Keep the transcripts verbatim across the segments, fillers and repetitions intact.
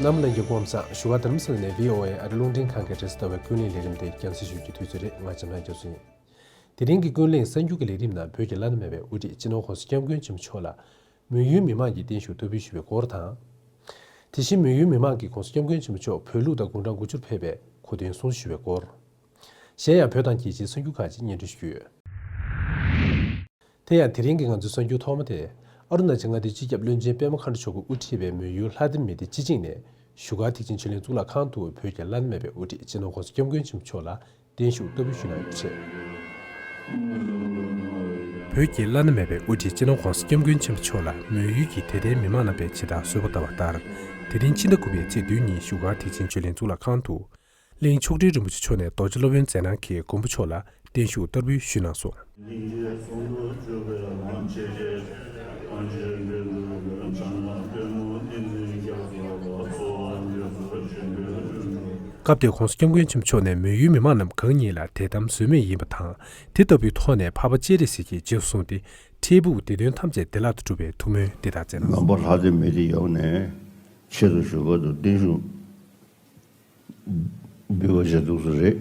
རྣམ་པ་ལྷན་རྒྱས་སྐུ་ཁམས་བཟང་། བཞུགས་སྒར་རྡ་རམ་ས་ལ་ནས་བྷི་ཨོ་ཨེ་ཨ་རི་རླུང་འཕྲིན་ཁང་གི་རེས་གཟའ་ཟླ་བའི་ཀུན་གླེང་ལས་རིམ་དེ་རྒྱང་སྲིང་ཞུ་རྒྱུའི་དུས་ཚོད་རེད། ང་འཇམ་དབྱངས་རྒྱ་མཚོ་ཡིན། དེ་རིང་གི་ཀུན་གླེང་གསར་འགྱུར་གྱི་ལས་རིམ་ནང་བོད་ཀྱི་བླ་ན་མེད་པའི་དབུ་ཁྲིད་སྤྱི་ནོར་༸གོང་ས་༸སྐྱབས་མགོན་ཆེན་པོ་མཆོག་ལ། མོན་ཡུལ་མི་མང་གིས་བརྟན་བཞུགས་བསྟར་འབུལ་ཞུས་པའི་སྐོར་དང་། དེ་བཞིན་མོན་ཡུལ་མི་མང་གིས་༸གོང་ས་༸སྐྱབས་མགོན་ཆེན་པོ་མཆོག་བོད་ལུགས་དང་དགུང་གྲངས་དགུ་བཅུར་ཕེབས་པའི་གོ་སྟོན་སྲུང་བརྩི་ཞུས་པའི་སྐོར། གཞན་ཡང་བོད་དང་རྒྱལ་སྤྱིའི་གསར་འགྱུར་ཁག་ཅིག་སྙན་སྒྲོན་ཞུ་གི་ཡོད། དེ་ཡང་དེ་རིང་གི་ང་ཚོའི་གསར་འགྱུར་ཐོག་མ་དེ། ཨ་རུ་ན་ཅལ་མངའ་སྡེའི་སྤྱི་ཁྱབ་བློན་ཆེན་པད་མ་མཁའ་འགྲོ་མཆོག་གིས་དབུ་ཁྲིད་པའི་མོན་ཡུལ་ལྷ་ལྡན་མི་སྡེ་སྤྱི་གཅིག་ནས་བཞུགས་སྒར་ཐེག་ཆེན་ཆོས་གླིང་གཙུག་ལག་ཁང་དུ་བོད་ཀྱི་བླ་ན་མེད་པའི་དབུ་ཁྲིད་སྤྱི་ནོར་༸གོང་ས་༸སྐྱབས་མགོན་ཆེན་པོ་མཆོག་ལ་བརྟན་བཞུགས་བསྟར་འབུལ་ཞུས་གནང་ཡོད་པ་རེད། བོད་ཀྱི་བླ་ན་མེད་པའི་དབུ་ཁྲིད་སྤྱི་ནོར་༸གོང་ས་༸སྐྱབས་མགོན་ཆེན་པོ་མཆོག་ལ་མོན་ཡུལ་གྱི་དད་ལྡན་མི་མང་རྣམ་པས་ཇི་ལྟར་གསོལ་བ་བཏབ་པ་ལྟར། དེ་རིང་ཕྱི་ཟླ་དགུ་པའི་ཚེས་བདུན་ཉིན་བཞུགས་སྒར་ཐེག་ཆེན་ཆོས་གླིང་གཙུག་ལག་ཁང་དུ། གླིང་མཆོག་སྤྲུལ་རིན་པོ་ཆེ་མཆོག་ནས་རྡོ་རྗེ་སློབ་དཔོན་མཛད་གནང་གིས་མགོན་པོ་མཆོག་ལ་བརྟན་བཞུགས་བསྟར་འབུལ་ཞུས་གནང་སོང་། སྐབས་དེར་༸གོང་ས་༸སྐྱབས་མགོན་ཆེན་པོ་མཆོག་ནས་མོན་ཡུལ་མི་མང་རྣམས་གང་ཉིད་ལ་དད་དམ་ཟོལ་མེད་ཡིན་པ་དང་། དེ་ལྟ་བུའི་ཐོག་ནས་འཕགས་པ་སྤྱན་རས་གཟིགས་ཀྱི་རྗེས་སུ་བཟུང་སྟེ་འཕྲལ་ཕུགས་བདེ་དོན་ཐམས་ཅད་བདེ་བླག་ཏུ་འགྲུབ་པའི་ཐུགས་སྨོན་འདི་ལྟར་མཛད་གནང་སོང་། མོན་པ་ལྷ་ལྡན་མི་སྡེ་ཡོངས་ནས་ཆེད་དུ་བཞུགས་སྒར་དུ་བརྟན་བཞུགས་འབུལ་བ་བྱས་འདུག་ས་རེད།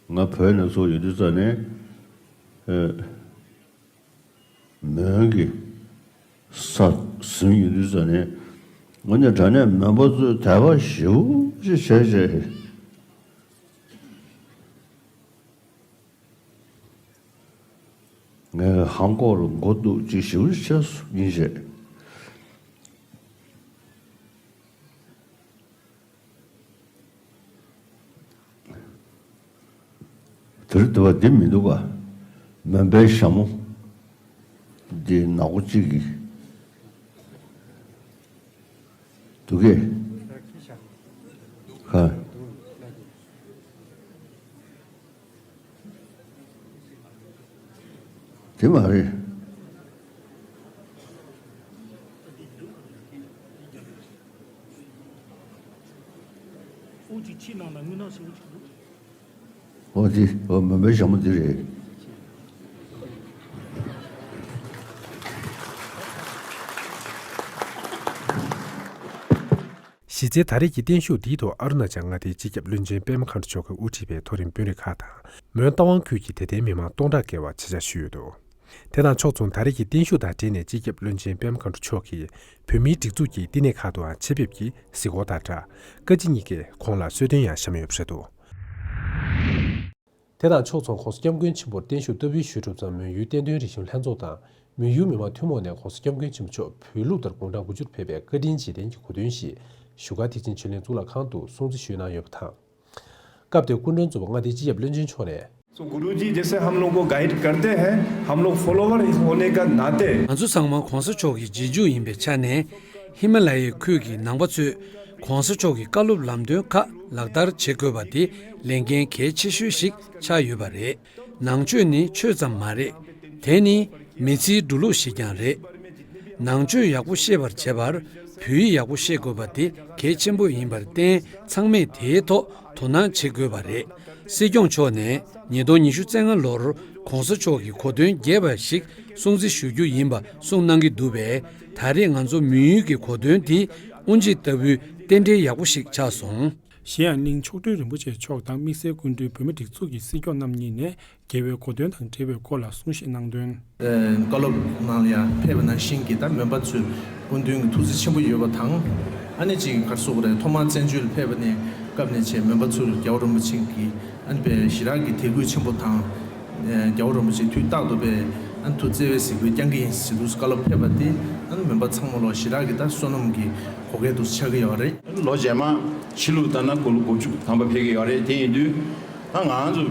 ང་བོད་ནས་ཚུར་ཡོང་དུས་ཙམ་ནས། ཨ། མོན་གྱི་ས་ཟིན་ཡོང་དུས་ཙམ་ནས། ང་ནི་དྲང་གནས་མོན་པ་ཚོས་དད་པ་ཞེ་པོ་ཅིག་བྱས་བྱས། ངས་ཧང་ཀོག་ལ་མགོ་གཏུག་ཅིག་ཞེ་པོ་ཅིག་བྱས་སོང་ཡིན་བྱས། དེ་རིང་དུ་བ་འདི་མི་འདུག་ག་མོན་པའི་ཞྭ་མོ་འདི་ནག་པོ་གཅིག་གིས་འདུག་གས། ག་དེ་མ་རེད། ཨོ་དེ་ཨོ་མོན་པའི་ཞྭ་མོ་དེ་རེད། གཞི་རྩའི་ད་རེས་ཀྱི་བརྟན་བཞུགས་འདིའི་ཐོག་ཨ་རུ་ན་ཅལ་མངའ་སྡེའི་སྤྱི་ཁྱབ་བློན་ཆེན་པད་མ་མཁའ་འགྲོ་མཆོག་གིས་དབུ་ཁྲིད་པའི་མཐོ་རིམ་དཔོན་རིགས་ཁག་དང་། མོན་རྟ་དབང་ཁུལ་གྱི་དད་ལྡན་མི་མང་སྟོང་ཕྲག་བརྒལ་བ་ཆེད་བཅར་ཞུས་ཡོད་འདུག་དེ་དང་ཕྱོགས་མཚུངས་ད་རེས་ཀྱི་བརྟན་བཞུགས་དང་འབྲེལ་ནས་སྤྱི་ཁྱབ་བློན་ཆེན་པད་མ་མཁའ་འགྲོ་མཆོག་གིས་བོད་མིའི་སྒྲིག་འཛུགས་ཀྱི་བསྟི་གནས་ཁག་ཏུའང་ཆེད་ཕེབས་ཀྱིས་གཟིགས་སྐོར་དང་སྦྲགས། བཀའ་སྤྱི་གཉིས་ཀས་ཁོང་ལ་གསོལ་སྟོན་ཡང་བཤམས་ཡོད་པ་རེད་འདུག་དེ་དང་ཕྱོགས་མཚུངས་༸གོང་ས་༸སྐྱབས་མགོན་ཆེན་པོར་བརྟན་བཞུགས་བསྟར་འབུལ་ཞུས་གྲུབ་ཙམ། མོན་ཡུལ་བསྟན་དོན་རིག་གཞུང་ལྷན་ཚོགས་དང་མོན་ཡུལ་མི་མང་ཐུན་མོང་ནས་༸གོང་ས་༸སྐྱབས་མགོན་ཆེན་པོ་མཆོག་བོད་ལུགས་ལྟར་དགུང་གྲངས་དགུ་བཅུར་ཕེབས་པའི་བཀའ་དྲིན་རྗེས་དྲན་གྱི་གོ་སྟོན་ཞིག་བཞུགས་སྒར་ཐེག་ཆེན་ཆོས་གླིང་གཙུག་ལག་ཁང་དུ་སྲུང་བརྩི་ཞུས་གནང་ཡོད་པ་དང་། སྐབས་དེར་སྐུ་མགྲོན་གཙོ་བོ་མངའ་སྡེའི་སྤྱི་ཁྱབ་བློན་ཆེན་མཆོག་ནས། तो गुरुजी जैसे हम लोग को गाइड करते हैं, हम लोग फॉलोअर होने का नाते ང་ཚོ་ཚང་མ་༸གོང་ས་མཆོག་གི་རྗེས་འཇུག་ཡིན་པའི་ཆ་ནས། ཧི་མ་ལ་ཡའི་ཁུལ་གྱི་ནང་པ་ཚོས་༸གོང་ས་མཆོག་གི་བཀའ་སློབ་ལམ་སྟོན་ཁག་ལག་བསྟར་བྱེད་དགོས་པ་དེ་ལས་འགན་གལ་ཆེ་ཤོས་ཤིག་ཆགས་ཡོད་པ་རེད། ནང་ཆོས་ནི་ཆོས་ཙམ་མ་རེད། དེ་ནི་མི་ཚེའི་འགྲོ་ལུགས་ཤིག་ཀྱང་རེད། ནང་ཆོས་ཡག་པོ་ཤེས་པར་བྱེད་པར་བོད་ཡིག་ཡག་པོ་ཤེས་དགོས་པ་དེ་གལ་ཆེན་པོ་ཡིན་པར་བརྟེན། ཚང་མས་དེའི་ཐོག་དོ་སྣང་བྱེད་དགོས་པ་རེད། སྲིད་སྐྱོང་མཆོག་ནས་ཉིས་སྟོང་ཉི་ཤུ་རྩ་ལྔ་ལོར་༸གོང་ས་མཆོག་གི་གོ་སྟོན་རྒྱས་པ་ཞིག་སྲུང་བརྩི་ཞུ་རྒྱུ་ཡིན་པ་གསུངས་གནང་གི་འདུག་པས། ད་རེས་ང་ཚོ་མོན་ཡུལ་གྱི་གོ་སྟོན་དེ་དབུ་འབྱེད་ལྟ་བུའི་རྟེན་འབྲེལ་ཡག་པོ་ཞིག་ཆགས་སོང་། གཞན་ཡང་གླིང་མཆོག་སྤྲུལ་རིན་པོ་ཆེ་མཆོག་དང་དམིགས་བསལ་སྐུ་མགྲོན་བོད་མིའི་སྒྲིག་འཛུགས་ཀྱི་སྲིད་སྐྱོང་རྣམ་གཉིས་ནས་རྒྱལ་བའི་གོ་སྟོན་དང་འབྲེལ་བའི་སྐོར་ལ་གསུང་བཤད་གནང་དོན། ཨ། བཀའ་སློབ་ནང་ལ་ཡང་ཕེབས་པ་ནང་བཞིན་གྱི་ད་མོན་པ་ཚོས་སྐུ་མདུན་གྱི་ཐུགས་རྗེ་ཆེན་པོ་ཡོད་པ་དང་། ཨ་ནི་ཅིག་ག་རེ་ཟེར་དགོས་རེད། ཐོག་མར་བཙན་བྱོལ་ལ་ཕེབས་པ་ནས་སྐབས་ནས་བྱས་མོན་པ་ཚོར་རྒྱལ་བ་རིན་པོ་ཆེ་གིས་ཨ་ནི་དཔེ་ཞེ་དྲག་གི་དད་གུས་ཆེན་པོ་དང་། ཨ། རྒྱལ་བ་རིན་པོ་ཆེ་དུས་རྟག་ཏུ་དཔེ་ཨ་ནི་ཐུགས་བརྩེ་བས་གཟིགས་འབུལ་བསྐྱང་གི་ཡིན་ཟེར་དུས་བཀའ་སློབ་ཕེབས་པ་དེ་ཨ་ནི་མོན་པ་ཚང་མ་ལོ་ཞེ་དྲག་གི་ད་བསོད་ནམས་ཀྱི་གོ་སྐལ་དུ་ཆགས་ཀྱི་ཡོད་རེད། ལོ་རྗེས་མ་ཕྱི་ལུགས་ལྟར་ན་དགུང་ལོ་དགུ་བཅུ་ཐམ་པ་ཕེབས་ཀྱི་ཡོད་རེད། དེ་ཡིན་དུས་ད་ང་ཚོ་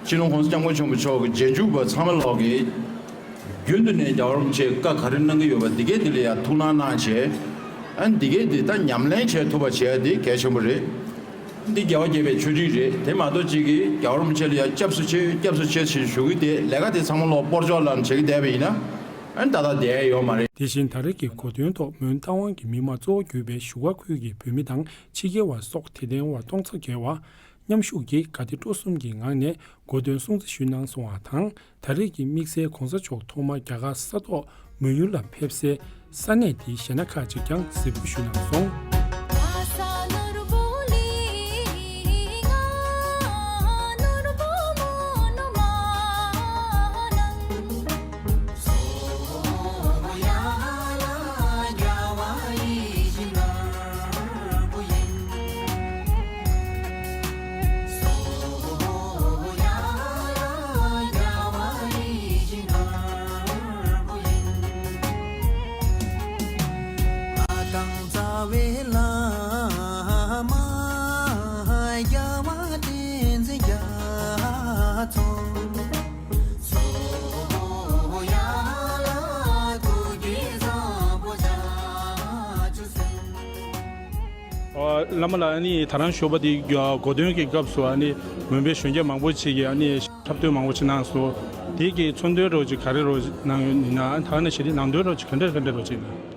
སྤྱི་ནོར་༸གོང་ས་༸སྐྱབས་མགོན་ཆེན་པོ་མཆོག་གི་རྗེས་འཇུག་པ་ཚང་མ་ལོག་གིས་རྒྱུན་དུ་ནས་རྒྱལ་བ་རིན་པོ་ཆེས་བཀའ་ག་རེ་གནང་གི་ཡོད་པ་འདི་གས་འདི་ལ་ཡང་ཐུགས་སྣང་གནང་བྱས། ཨ་ནི་འདི་གས་འདི་ད་ཉམས་ལེན་བྱེད་ཐུབ་པ་བྱས་འདི་གལ་ཆེན་པོ་རེད། འདི་རྒྱལ་བ་དགྱེས་པའི་ཆོས་ཁྲིད་རེད། དེ་མ་གཏོགས་གཅིག་གིས་རྒྱལ་བ་རིན་པོ་ཆེ་ལ་ཡང་སྐྱབས་སུ་མཆི་སྐྱབས་སུ་མཆི་ཞེས་ཞུ་གི་དེ་ལས་ཀ་དེ་ཚང་མ་ལོག་སྤོར་ཆོག་ལམ་བྱེད་ཀྱི་བསྡད་པ་ཡིན་ན། ཨ་ནི་ད་ལྟ་བསྡད་ཡོད་མ་རེད། དེ་བཞིན་ད་རེས་ཀྱི་གོ་སྟོན་ཐོག་མོན་རྟ་དབང་གི་མི་མང་གཙོ་བོ་གྱུར་པའི་བཞུགས་སྒར་ཁུལ་གྱི་བོད་མི་དང་ཕྱི་རྒྱལ་བ་སོགས་དད་ལྡན་བ་སྟོང་ཚོ་བརྒལ་བ་མཉམ་ཞུགས་ཀྱིས་དགའ་བདེ་སྤྲོ་གསུམ་གྱི་ངང་ནས་གོ་སྟོན་སྲུང་བརྩི་ཞུས་གནང་སོང་བ་དང་། ད་རེས་ཀྱི་དམིགས་བསལ་༸གོང་ས་མཆོག་ཐོག་མར་རྒྱ་གར་ས་ཐོག་མོན་ཡུལ་ལ་ཕེབས་སའི་ ས་གནས་དེའི་གཞས་སྣ་ཁག་ཅིག་ཀྱང་གཟིགས་འབུལ་ཞུས་གནང་སོང་། ཨ། བླ་མ་ལགས། ཨ་ནི་ད་རང་ཞོགས་པ་དེ་གོ་སྟོན་གྱི་སྐབས་སུ་ཨ་ནི་མོན་པའི་གཞོན་སྐྱེས་མང་པོ་ཅིག་གིས་ཨ་ནི་འཁྲབ་སྟོན་མང་པོ་ཅིག་གནང་སོང་། དེ་གི་མཚོན་དོན་རོགས་ཅིག་ག་རེ་རོགས་གནང་ཡོད་ན། ད་ནི་ཞེ་དྲི་ནང་དོན་རོགས་ཅིག་ག་འདྲ་ག་འདྲ་རོགས་ཅིག་ན། ཨ།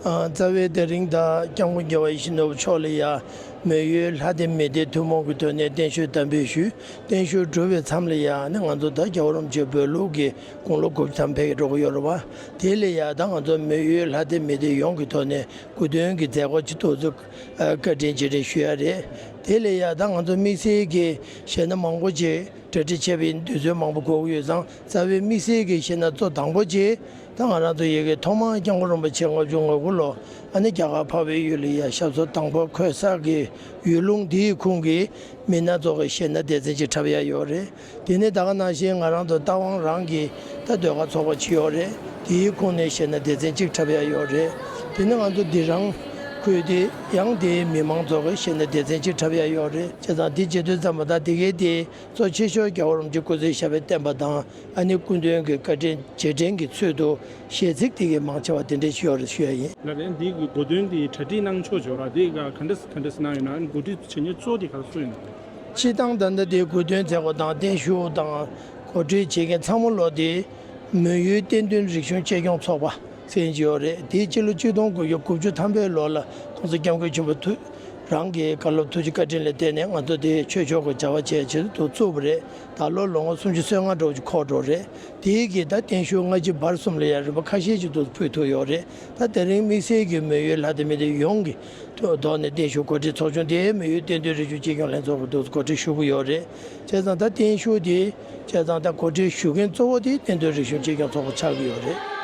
རྩ་བའི་དེ་རིང་ད་སྐྱབས་མགོན་རྒྱལ་བ་ཡིད་བཞིན་ནོར་བུ་མཆོག་ལ་ཡ་མོན་ཡུལ་ལྷ་སྡེ་མི་སྡེ་ཐུན་མོང་གི་ཐོག་ནས་བརྟན་བཞུགས་དམ་འབུལ་ཞུས། བརྟན་བཞུགས་གྲུབ་པའི་མཚམས་ལ་ཡ་ནི་ང་ཚོ་ད་རྒྱལ་བ་རིན་པོ་ཆེ་འབོད་ལུགས་ཀྱི་དགུང་ལོ་དགུ་བཅུ་ཐམ་པ་ཕེབས་འགྲོ་གི་ཡོད་རེད་བ། དེ་ལ་ཡ་ད་ང་ཚོ་མོན་ཡུལ་ལྷ་སྡེ་མི་སྡེ་ཡོངས་ཀྱི་ཐོག་ནས་སྐུ་མདུན་གྱི་མཛད་སྒོ་ཅིག་ཏོག་ཙམ་བཀའ་དྲིན་རྗེས་དྲན་ཞུ་ཡ་རེད། དེ་ལ་ཡ་ད་ང་ཚོ་དམིགས་བསལ་གྱི་གཞས་སྣ་མང་པོ་ཅིག་གྲ་སྒྲིག་བྱས་པའི་དུས་ཚོད་མང་པོ་འགོར་གྱི་ཡོད་ཙང་། རྩ་བའི་དམིགས་བསལ་གྱི་གཞས་སྣ་གཙོ་དང་པོ་ཅིག་ད་ང་རང་ཚོ་ཡ་གི་ཐོག་མར་སྐྱབས་མགོན་རིན་པོ་ཆེ་ལྔ་བཅུ་ང་དགུ་ལོ་ཨ་ནི་རྒྱ་གར་འཕགས་པའི་ཡུལ་ལ་ཡ་ཞབས་སོར་དང་པོ་འཁོད་ས་གི་ཡུལ་ལུང་དེའི་ཁོངས་ཀྱི་མི་སྣ་ཚོ་གི་གཞས་སྣ་སྡེ་ཚན་ཅིག་འཁྲབ་ཡ་ཡོད་རེད། དེ་ནས་ད་ག་ནང་བཞིན་ང་རང་ཚོ་རྟ་དབང་རང་གི་ད་ཟློས་གར་ཚོགས་པ་ཅིག་ཡོད་རེད། དེའི་ཁོངས་ནས་གཞས་སྣ་སྡེ་ཚན་གཅིག་འཁྲབ་ཡ་ཡོད་རེད། དེ་ནས་ང་ཚོ་སྡེ་རང་ཁུལ་དེ་ཡང་དེའི་མི་མང་ཚོ་གི་གཞས་སྣ་སྡེ་ཚན་གཅིག་འཁྲབ་ཡ་ཡོད་རེད། བྱས་ཙང་དེ་བྱེད་དུས་ཙམ་པ་ད་དེ་གའི་དེ་གཙོ་ཆེ་ཤོས་རྒྱལ་བ་རིན་པོ་ཆེ་སྐུ་ཚེ་ཞབས་པད་བརྟན་པ་དང་། ཨ་ནི་སྐུ་མདུན་གྱི་བཀའ་དྲིན་རྗེས་དྲན་གྱི་ཚུལ་དུ་གཞས་ཚིག་དེ་གའི་མང་ཆེ་བ་དེ་འདྲ་ཞིག་ཡོད་རེད་ཞུ་ཡ་ཡིན། ལགས་རེད། འདི་གི་གོ་སྟོན་འདི་གྲ་སྒྲིག་གནང་ཕྱོགས་ཅིག་ཡོད་ར། འདི་ག་ག་འདྲ་ག་འདྲ་གནང་ཡོད་ན། ཨ་ནི་གོ་སྒྲིག་བྱེད་མཁན་གཙོ་བོ་དེ་ག་རེ་སུ་ཡིན་ན། སྤྱིར་བཏང་ད་ལྟ་དེ་གོ་སྟོན་མཛད་སྒོ་དང་བརྟན་བཞུགས་དང་གོ་སྒྲིག་བྱེད་མཁན་ཚང་མ་ལོ་དེ་མོན་ཡུལ་བསྟན་དོན་རིག་གཞུང་གཅེས་སྐྱོང་ཚོགས་པ་ཟེར་གྱི་ཡོད་རེད། དེའི་སྤྱི་ལོ་ཆིག་སྟོང་དགུ་བརྒྱ་དགུ་བཅུ་ཐམ་པའི་ལོ་ལ་༸གོང་ས་༸སྐྱབས་མགོན་ཆེན་པོ་ཐུགས་རང་གི་བཀའ་སློབ་ཐུགས་རྗེ་བཀའ་དྲིན་ལ་བརྟེན་ནས་ང་ཚོ་དེ་ཆོས་ཕྱོགས་ཀྱི་བྱ་བ་བྱེད་ཆེད་དུ་བཙུགས་པ་རེད། ད་ལོ་ལོ་ངོ་སུམ་ཅུ་སོ་ལྔ་འདྲ་བོ་ཅིག་འཁོར་འགྲོ་རེད། དེའི་གི་ད་བརྟན་བཞུགས་སྔ་ཕྱི་བར་གསུམ་ལ་ཡང་རིམ་པ་ཁ་ཤས་ཅིག་ཏུ་ཕུལ་ཐུབ་ཡོད་རེད། ད་དེ་རིང་དམིགས་བསལ་གྱི་མོན་ཡུལ་ལྷ་སྡེ་མི་སྡེ་ཡོངས་ཀྱི་ཐོག་ནས་བརྟན་བཞུགས་གོ་སྒྲིག་ཚོགས་ཆུང་དེ་མོན་ཡུལ་བསྟན་དོན་རིག་གཞུང་གཅེས་སྐྱོང་ལྷན་ཚོགས་ཀྱི་འདུག་གོ་སྒྲིག་ཞུ་གི་ཡོད་རེད། བྱས་ཙང་ད་བརྟན་བཞུགས་དེ་བྱས་ཙང་ད་གོ་སྒྲིག་ཞུ་མཁན་གཙོ་བོ་དེ་བསྟན་དོན་རིག་གཞུང་གཅེས་སྐྱོང་ཚོགས་པ་ཆགས་ཀྱི་ཡོད་རེད།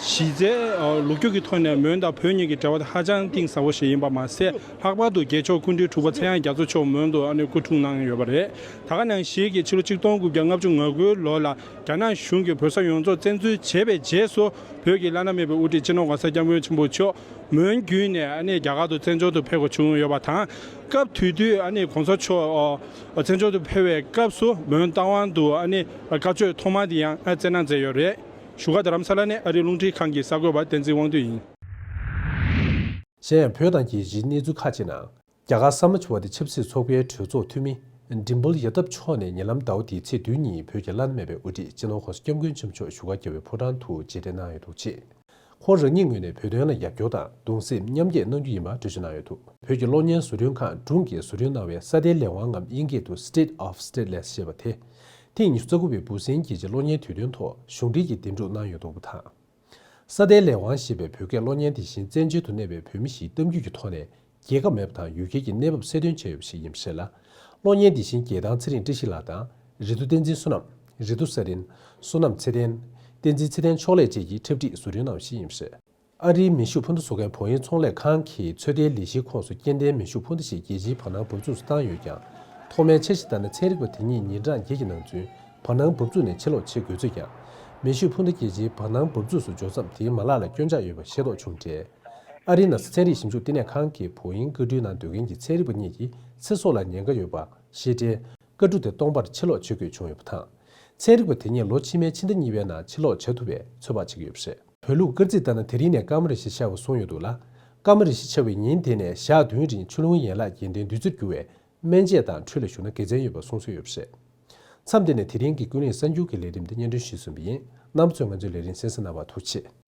གཞི་རྩའི་ལོ་རྒྱུས་ཀྱི་ཐོག་ནས་མོན་དང་བོད་གཉིས་ཀྱི་འབྲེལ་བ་དེ་ཧ་ཅང་གཏིང་ཟབ་པོ་ཞིག་ཡིན་པ་མ་ཟད། ལྷག་པར་དུ་རྒྱལ་མཆོག་སྐུ་ཕྲེང་དྲུག་པ་ཚངས་དབྱངས་རྒྱ་མཚོ་མཆོག་མོན་དུ་ཨ་ནི་སྐུ་འཁྲུངས་གནང་ཡོད་པ་རེད། ད་ག་ནང་བཞིན་གྱི་ཕྱི་ལོ་ཆིག་སྟོང་དགུ་བརྒྱ་ལྔ་བཅུ་ང་དགུའི་ལོ་ལ་རྒྱ་ནག་གཞུང་གིས་བོད་ས་ཡོངས་རྫོགས་བཙན་འཛུལ་བྱས་པའི་རྗེས་སུ། བོད་ཀྱི་བླ་ན་མེད་པའི་དབུ་ཁྲིད་སྤྱི་ནོར་༸གོང་ས་༸སྐྱབས་མགོན་ཆེན་པོ་མཆོག་མོན་བརྒྱུད་ནས་ཨ་ནི་རྒྱ་གར་དུ་བཙན་བྱོལ་དུ་ཕེབས་དགོས་བྱུང་ཡོད་པ་དང་། སྐབས་དེ་དུས་ཨ་ནི་༸གོང་ས་མཆོག་བཙན་བྱོལ་དུ་ཕེབས་པའི་སྐབས་སུ་མོན་རྟ་དབང་དུ་ཨ་ནི་བཀའ་ཆོས་ཐོག་མ་དེ་ཡང་བསྩལ་གནང་མཛད་ཡོད་རེད། བཞུགས་སྒར་རྡ་རམ་ས་ལ་ནས་ཨ་རིའི་རླུང་འཕྲིན་ཁང་གི་གསར་འགོད་པ་བསྟན་འཛིན་དབང་འདུས་ཡིན། གཞན་ཡང་བོད་དང་རྒྱལ་སྤྱིའི་གནས་ཚུལ་ཁག་ཅིག་ནང་། རྒྱ་གར་ས་མ་ཆུ་བ་དེ་ཆབ་སྲིད་ཚོགས་པའི་གྲོས་ཚོགས་འཐུས་མི་ཌིམ་པལ་ཡ་དབ་མཆོག་ནས་ཉེ་ལམ་ཟླ་བ་འདིའི་ཚེས་བདུན་ཉིན་བོད་ཀྱི་བླ་ན་མེད་པའི་དབུ་ཁྲིད་སྤྱི་ནོར་༸གོང་ས་༸སྐྱབས་མགོན་ཆེན་པོ་མཆོག་བཞུགས་སྒར་རྒྱལ་བའི་ཕོ་བྲང་དུ་མཇལ་འཕྲད་གནང་ཡོད་འདུག་ཅེས། ཁོང་རང་ཉིད་ངོས་ནས་བོད་དོན་ལ་རྒྱབ་སྐྱོར་དང་གདུང་སེམས་མཉམ་སྐྱེད་གནང་རྒྱུ་ཡིན་པ་འགྲེལ་བརྗོད་གནང་ཡོད་འདུག་བོད་ཀྱི་གློག་བརྙན་བཟོ་སྐྲུན་ཁང་སྒྲུང་གིས་བཟོ་སྐྲུན་གནང་བའི་ས་མཐའི་ལས་དབང་ངམ་དབྱིན་སྐད་དུ་State of Stateless ཞེས་པ་དེ། ཐེངས་ཉི་ཤུ་རྩ་དགུ་པའི་འབུ་སྲིན་རྒྱལ་སྤྱིའི་གློག་བརྙན་དུས་སྟོན་ཐོག་གཞུང་འབྲེལ་གྱིས་འདེམས་སྒྲུག་གནང་ཡོད་འདུག་པ་དང་། ས་མཐའི་ལས་དབང་ཞེས་པའི་བོད་སྐད་གློག་བརྙན་དེ་བཞིན་བཙན་བྱོལ་དུ་གནས་པའི་བོད་མི་ཞིག་གི་གཏམ་རྒྱུད་ཀྱི་ཐོག་ནས། རྒྱལ་ཁབ་མེད་པ་དང་ཡུལ་སྐད་ཀྱི་གནས་བབ་གསལ་སྟོན་བྱས་ཡོད་པ་ཞིག་ཡིན་པ་རེད་ལ། གློག་བརྙན་དེ་བཞིན་རྒྱལ་ཐང་ཚེ་རིང་བཀྲ་ཤིས་ལགས་དང་། རེ་ཏུ་བསྟན་འཛིན་བསོད་ནམས། རེ་ཏུ་ས་རིན། བསོད་ནམས་ཚེ་བརྟན། བསྟན་འཛིན་ཚེ་བརྟན་མཆོག་ལེགས་བཅས་ཀྱིས་འཁྲབ་ཁྲིད་བཟོ་སྐྲུན་གནང་བ་ཞིག་ཡིན་པ་རེད། ཨ་རིའི་མེ་ཤུགས་འཕུར་མདའ་བཟོ་མཁན་བོ་ཡིན་ཚོང་ལས་ཁང་གིས་ཚོད་ལྟའི་ལས་གཞིའི་ཁོངས་སུ་སྐྱེ་ལྡན་མེ་ཤུགས་འཕུར་མདའ་ཞིག་རྒྱལ་སྤྱིའི་བར་སྣང་འབབ་ཚུགས་སུ་བཏང་ཡོད་ཀྱང་། ཐོག་མའི་འཆར་གཞི་ལྟར་ན་ཚན་རིག་པ་དེ་ཉིད་ཉིན་གྲངས་བརྒྱད་ཀྱི་ནང་ཚུན་བར་སྣང་འབབ་ཚུགས་ནས་ཕྱིར་ལོག་བྱེད་དགོས་ཚུལ་ཀྱང་། མེ་ཤུགས་འཕུར་མདའ་རྒྱལ་སྤྱིའི་བར་སྣང་འབབ་ཚུགས་སུ་འབྱོར་མཚམས་དེའི་མ་ལག་ལ་སྐྱོན་ཆག་ཡོད་པ་ཤེས་རྟོགས་བྱུང་འབྲས། ཨ་རིའི་ནང་སའི་ཚན་རིག་ཞིབ་འཇུག་བསྟི་གནས་ཁང་གིས་བོ་ཡིང་བཀའ་འཁྲོལ་ནང་སྡོད་མཁན་གྱི་ཚན་རིག་པ་གཉིས་ཀྱིས་ཚེ་སྲོག་ལ་ཉེན་ཁ་ཡོད་པ་ཤེས་འབྲས། བཀའ་འཁྲོལ་དེ་སྟོང་པར་ཕྱིར་ལོག་བྱེད་དགོས་བྱུང་ཡོད་པ་དང་། ཚན་རིག་པ་དེ་གཉིས་ལོ་ཕྱི་མའི་ཕྱི་ཟླ་གཉིས་པའི་ནང་ཕྱིར་ལོག་བྱ་ཐུབ་པའི་ཚོད་དཔག་བྱེད་ཀྱི་ཡོད་པ་རེད། བོད་ལུགས་སྐར་རྩིས་ལྟར་ན་དེ་རིང་ནས་སྐར་མ་རེ་བཞིན་ཤར་བ་གསུངས་ཡོད་འདུག་ལ། སྐར་མ་རེ་བཞིན་ཤར་བའི་ཉིན་དེ་ནས་ཞག་བདུན་རིང་ཆུ་ཀླུང་ཡན་ལག་རྒྱལ་ལྡན་བདུད་རྩིར་གྱུར་བས། སྨན་དཔྱད་དང་འཕྲོད་ལ་ཞུགས་ན་དགེ་མཚན་ཡོད་པ་གསུང་སྲོལ་ཡོད་པ་རེད། མཚམས་འདི་ནས་དེ་རིང་གི་ཀུན་གླེང་གསར་འགྱུར་གྱི་ལས་རིམ་འདི་སྙན་སྒྲོན་ཞུས་ཟིན་པ་ཡིན། རྣམ་པ་ཚོས་ང་ཚོའི་ལས་རིམ་གསན་གཟིགས་གནང་བར་ཐུགས་རྗེ་ཆེ།